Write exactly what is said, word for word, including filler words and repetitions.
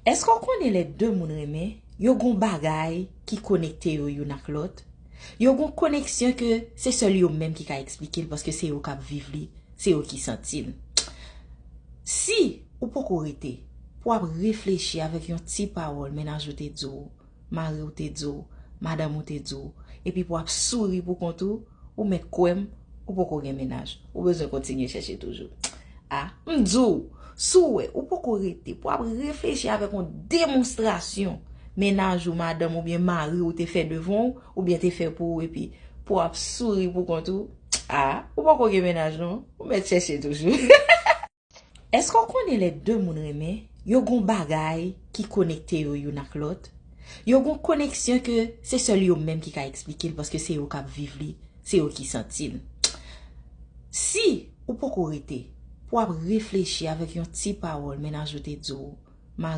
Èske w konnen lè de moun renmen, yo gon bagay ki konekte yo youn ak lòt? Yo gon koneksyon ke se sèl yo menm ki ka eksplike l, paske se yo k ap viv li, se yo ki santi l. Si ou poko rete pou w ap reflechi avèk yon ti pawòl mennaj ou te di w, mari w te di w, madanm ou te di w, epi pou w ap souri pou kont ou, ou mèt kwè m, ou poko gen mennaj. Ou bezwen kontinye chèche toujou. A, m di w, si w wè ou poko rete pou w ap reflechi avèk yon demonstrasyon mennaj ou, madanm oubyen mari w te fè devan w, oubyen te fè pou ou, epi pou w ap souri pou kont ou, a, ou poko gen mennaj non, ou mèt chèche toujou. Èske w konnen lè de moun renmen, yo gon bagay ki konekte yo youn ak lòt? Yo gon koneksyon ke se sèl yo menm ki ka eksplike l, paske se yo k ap viv li, se yo ki santi l. Si ou poko rete pou w ap reflechi avèk yon ti pawòl mennaj ou te di w, mari